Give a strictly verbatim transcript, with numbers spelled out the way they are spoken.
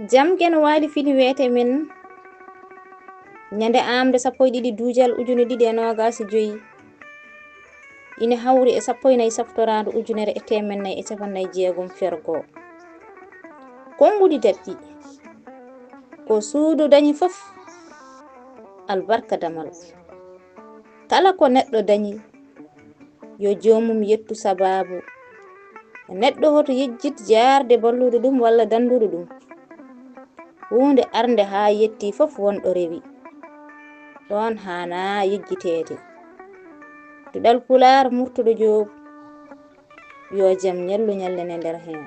Jam Geno Waali fini weete men ñande aamde sappo e ɗiɗi duujal ujune ɗiɗi e noogaas e joy, ina hawri e sappo e nayi saftoraandu ujunere e teemen nayi e cappanɗe nayi jeegom fergo. Konnguɗi daɗɗi, ko suudu dañi fof albarka damal. Kala ko neɗɗo dañi, yo joomum yettu sabaabu. Neɗɗo hoto yejjit jaarde balluɗo ɗum walla dannduɗo ɗum. Huunde arnde haa yetti fof won ɗo rewi. Ɗoon haanaa yejjiteede. Duɗal Pulaar, Murtuɗo Joob, yo jam ñallu ñallene nder heen.